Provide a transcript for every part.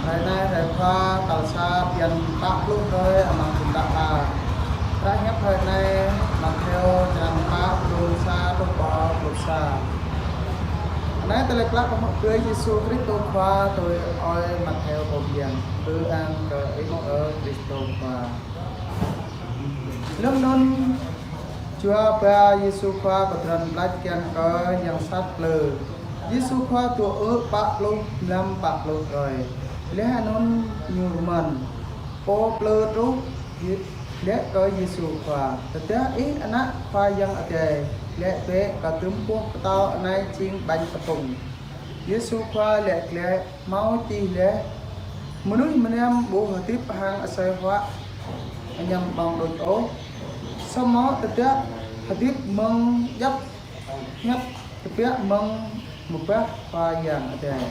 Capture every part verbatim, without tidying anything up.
Hrơi anai hrơi Khua tal sa bơyan pă pluh hrơi amăng thŭn đăo ta. Hră hiăp hrơi anai Mattheo črăn pă, klung sa truh pơ klung sa. Anai tơlơi klă pơmă brơi Yêsu Kristô Khua tui ơi Mattheo pô bơyan. Ư ang kơ Ih mơ̆ ơ Kristô Khua. Lơm anŭn Jua ba Yêsu Khua pơtrŭn blač kiăng kơ yang sat plư. Yêsu Khua dŏ ư̆ pă pluh mlam pă pluh hrơi. Laih anŭn Ñu rơmơn. Pô plư truh, laĭ kơ Yêsu Khua: Tơdah Ih Ană Khua Yang Adai, laĭ bĕ kơ dŭm boh pơtâo anai jing ƀañ tơpŭng. Yêsu Khua laĭ glaĭ: Hmâo čih laih: Mơnuih mơnam ƀu hơdip hăng asơi huă añăm ƀơ̆ng đôč ôh, samơ̆ tơdah hơdip mơ̆ng djŏp hiăp tơbiă mơ̆ng mơbah Khua Yang Adai.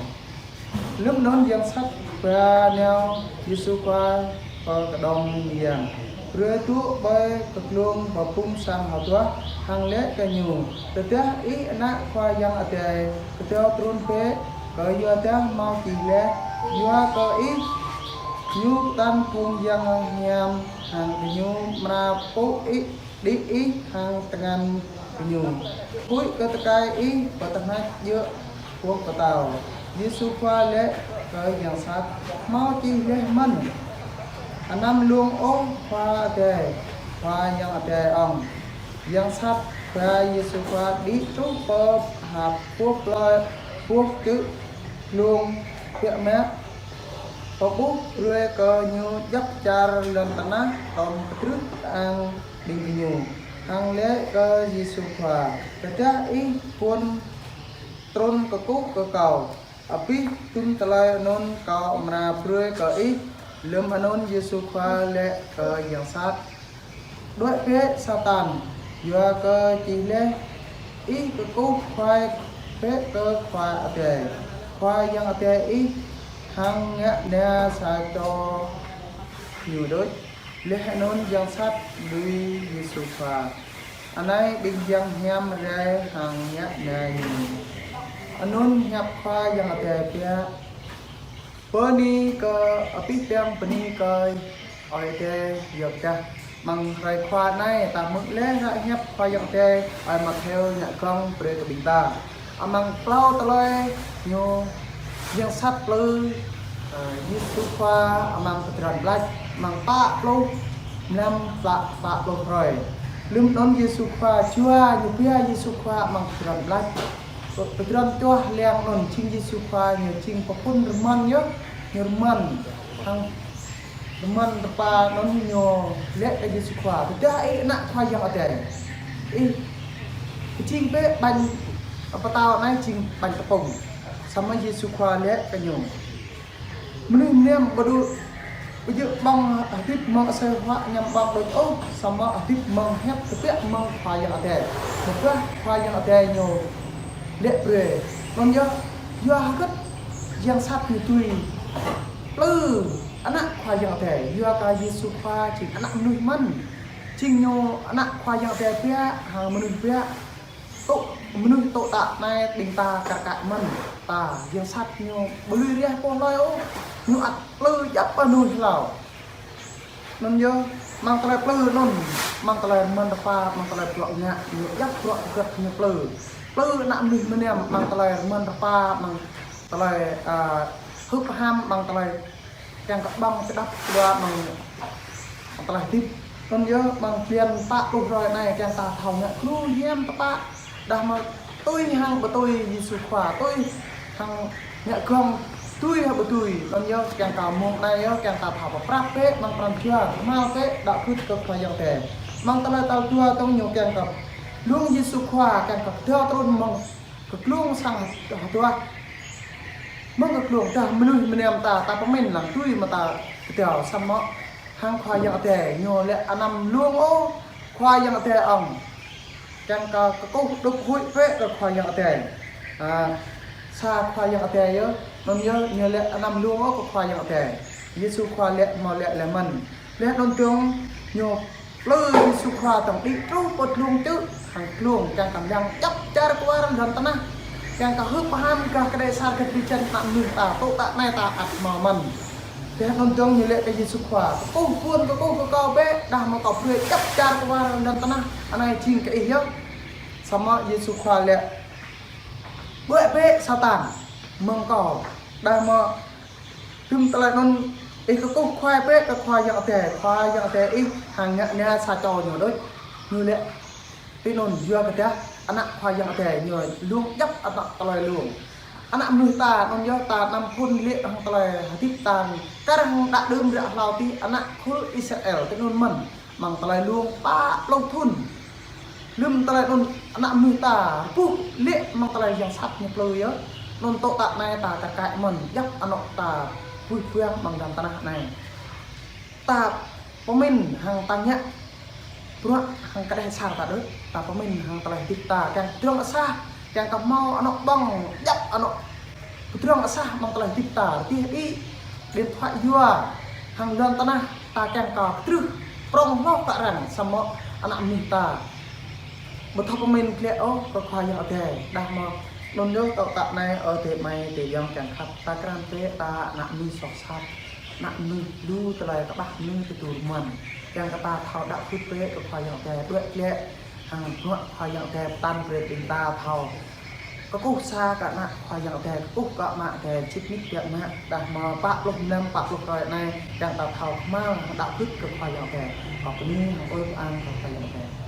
Lơm anŭn yang sat ba nao Yêsu Khua pơ kơđông mơyang, brơi dŏ ƀơi kơglông pơpŭng sang hơduah hăng laĭ kơ Ñu: Tơdah Ih Ană Khua Yang Adai, kơdâo trŭn bĕ, kơyua dah hmâo čih laih: Yua kơ Ih Ñu pơtă phung yang hiam, hăng gơñu amra pŭ Ih, đĭ Ih hăng tơngan gơñu, huĭ kơ tơkai Ih pơtơhneč djơ̆ boh pơtâo. Yêsu Khua laĭ kơ yang sat: Hmâo čih laih mơ̆n: Anăm lông ôh Khua Adai, Khua Yang Adai ŏng. Yang sat ba Yêsu Khua đĭ truh pơ ha boh plơi, boh čư̆ glông biă mă, pơƀuh brơi kơ ñu djŏp čar lŏn tơnah tŏm kơdrưh tơang ƀing gơñu, hăng laĭ kơ Yêsu Khua: Tơdah Ih pŭn trŭn kơkuh kơ Kâo, abih dŭm tơlơi anŭn Kâo amra brơi kơ Ih. Lơm anŭn Yêsu Khua laĭ kơ yang sat: Đuaĭ bĕ Satan, yua kơ čih laih: Ih kơkuh kuai bĕ kơ Khua Adai, Khua Yang Adai ih, hăng ngă na sa čô Ñu đôč. Laih anŭn yang sat lui Yêsu Khua. Anai ƀing yang hiam rai hăng ngă na Ñu. Anŭn hiăp Khua Yang Adai biă. Bơni kơ, abih bang bơni kơ Ơi Adai yơh dah. Amăng hrơi Khua anai ta hmư̆ laih hră hiăp Khua Yang Adai, ơi Mattheo ngă gơ̆ng brơi kơ ƀing ta. Amăng klâo tơlơi ñu yang sat plư, ơ, Yêsu Khua amăng pơtrŭn blač, amăng pă pluh mlam pă, pă pluh hrơi. Lơm anŭn Yêsu Khua jua ñu biă Yêsu Khua amăng pơtrŭn blač. Pơtrŭn čuah liăng anŭn jing Yêsu Khua ñu jing pơphŭn rơmơn yơh, ñu rơmơn. Hăng rơmơn rơpa anŭn ñu laĭ kơ Yêsu Khua: Tơdah ih ană Khua Yang Adai, ih pơjing bĕ ƀañ pơtâo anai jing ƀañ tơpŭng. Samơ̆ Yêsu Khua laĭ kơ ñu: Mơnuih mơnam ƀu djơ̆ ƀơ̆ng hơdip mơ̆ng asơi huă añăm ƀơ̆ng đôč ôh, samơ̆ hơdip mơ̆ng hiăp tơbiă mơ̆ng Khua Yang Adai. Mơbah Khua Yang Adai ñu laĭ brơi. Anŭn yơh, yua hơget yang sat ñu tui plư ană Khua Yang Adai, yua kơ Yêsu Khua jing ană mơnuih mơ̆n. Jing ñu ană Khua Yang Adai biă, hăng mơnuih biă. Tŭ, mơnuih tŭ tă anai ƀing ta kar kaĭ mơ̆n. Ta, yang sat ñu ƀu lui rơih pô hlơi ôh. Ñu ăt plư djŏp mơnuih hlâo. Anŭn yơh, amăng tơlơi plư anŭn, amăng tơlơi rơmơn rơpa, amăng tơlơi bruă ngă, ñu djŏp bruă hơget ñu plư. Plư ană mơnuih mơnam, amăng tơlơi rơmơn rơpa, amăng tơlơi, a, hưp ham, amăng tơlơi kiăng kơ ƀơ̆ng čơđăp čơđua amăng tơlơi hơdip. Anŭn yơh amăng bơyan pă pluh hrơi anai kiăng ta thâo ngă gru hiam tơpă. Dah mơ̆ tui hăng ƀu tui Yêsu Khua, tui hăng ngă gơ̆ng, tui hăng ƀu tui. Anŭn yơh kiăng kơ mông anai yơh kiăng ta thâo pơprăp bĕ amăng pran jua, kơhma̱l bĕ đaŏ gưt kơ Khua Yang Adai. Amăng tơlơi tal dua tŏng ñu kiăng kơ lông Yêsu Khua kiăng kơ kơdâo trŭn mơ̆ng kơglông sang hơduah. Mơ̆ng kơglông dah mơnuih mơnam ta, ta pơmĭn lăng tui mơ̆ ta kơdâo samơ̆ hăng Khua Yang Adai, ñu laĭ anăm lông ôh Khua Yang Adai ŏng. Kiăng kơ kơkuh đup huĭ bĕ kơ Khua Yang Adai. A, sa Khua Yang Adai yơh, anŭn yơh ñu laĭ anăm lông ôh kơ Khua Yang Adai. Yêsu Khua laĭ hmâo laĭ laih mơ̆n. Laih anŭn dơ̆ng ñu plư Yêsu Khua tŏng đĭ truh pơ glông čư̆, hăng glông kiăng kơ lăng djŏp čar kwar lŏn tơnah. Kiăng kơ hưp ham gah kơđi asar gah drơi jăn ană mơnuih ta, tŭ tă anai ta ăt hmâo mơ̆n. Tơdah anŭn dơ̆ng ñu laĭ kơ Yêsu Khua: Kơkuh ƀuôn kơkuh kơ Kâo bĕ, đah mơ̆ Kâo brơi djŏp čar kơwar lŏn tơnah anai jing kơ Ih yơh. Samơ̆ Yêsu Khua laĭ: Đuaĭ bĕ Satan mơ̆ng Kâo, đah mơ̆ tơm tơlơi anŭn ih kơkuh Khua bĕ kơ Khua Yang Adai, Khua Yang Adai ih hăng ngă na sa čô ñu đôč. Ñu laĭ tui anŭn yua kơ dah ană Khua Yang Adai ñu lông djŏp ană tơlơi lông. Ană mơnuih ta anŭn yơh ta anăm phŭn laĭ hăng tơlơi hơdip ta kar hăng đă đưm ră hlâo tih ană khul Israel tui anŭn mơ̆n, mơ̆ng tơlơi lông pă pluh thŭn. Lơm tơlơi anŭn ană mơnuih ta rơbuh laĭ mơ̆ng tơlơi yang sat ñu plư yơh. Anŭn tŏ tă anai ta kar kaĭ mơ̆n djŏp anŏ ta buih buang mơ̆ng lŏn tơnah anai. Ta pơmĭn hăng ta ngă bruă hăng kơđeh asar ta đôč, ta pơmĭn hăng tơlơi hơdip ta kiăng pơdrŏng asah, kiăng kơ hmâo anŏ ƀơ̆ng djŏp anŏ pơdrŏng asah mơ̆ng tơlơi hơdip ta. Tih đĭ điện thoại yua hăng lŏn tơnah ta kiăng kơ pơtrưh prŏng hloh kơ arăng samơ̆ ană mơnuih ta ƀu thâo pơmĭn glaĭ ôh kơ Khua Yang Adai. Đah mơ̆ anŭn yơh tŏ tă anai ơ adơi amai adơi ayŏng kiăng khăp, ta krăn bĕ ta ană mơnuih soh sat, ană mơnuih lu tơlơi kơƀah mơnuih tơdu rơmăn. Kiăng kơ ta thâo đăo gưt bĕ kơ Khua Yang Adai, đuaĭ glaĭ hăng bruă Khua Yang Adai pơtă brơi ƀing ta thâo kơkuh sa kơ ană Khua Yang Adai, kơkuh kơ Ama Adai, čih nik biă mă, đah mơ̆ pă pluh mlam, pă pluh hrơi anai, kiăng ta thâo kơhma̱l hăng đăo gưt kơ Khua Yang Adai. Kâo bơni hăng ơi pơang kơ Khua Yang Adai.